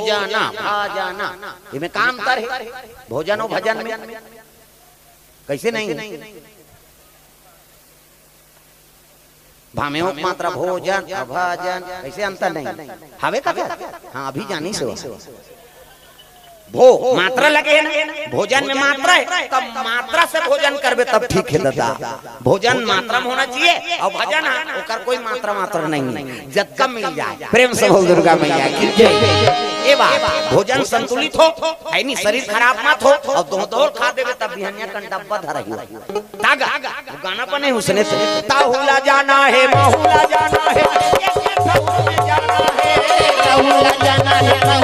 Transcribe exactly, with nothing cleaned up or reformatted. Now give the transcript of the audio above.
जाना, भा जाना, एमे का अंतर हे? भोजन अउ भजन में कइसे नहीं? भा में ओक मात्रा, भोजन, अभजन, कइसे अंतर नहीं? हवे का? हाँ, अभी जानिस हो। भो, मात्रा लगे हे ना, भोजन में मात्रा हे, तब मात्रा से भोजन करबे तब ठीक हे दादा। भोजन मात्रा में होना चाहिए, अउ भजन हे, ओकर कोई मात्रा, मात्रा नहीं हे, जतका मिल जाए। प्रेम से बोल दुर्गा मैया की जय। ए बात, भोजन संतुलित हो, हे नहीं, शरीर खराब मत हो, अउ दो दो खा देबे तब बिहनिया कन डब्बा धरही। तागा, वो गाना बने उसने तो। ताहू ला जाना हे, महू ला जाना हे, एक एक ठउर में जाना हे। ताहू ला जाना हे,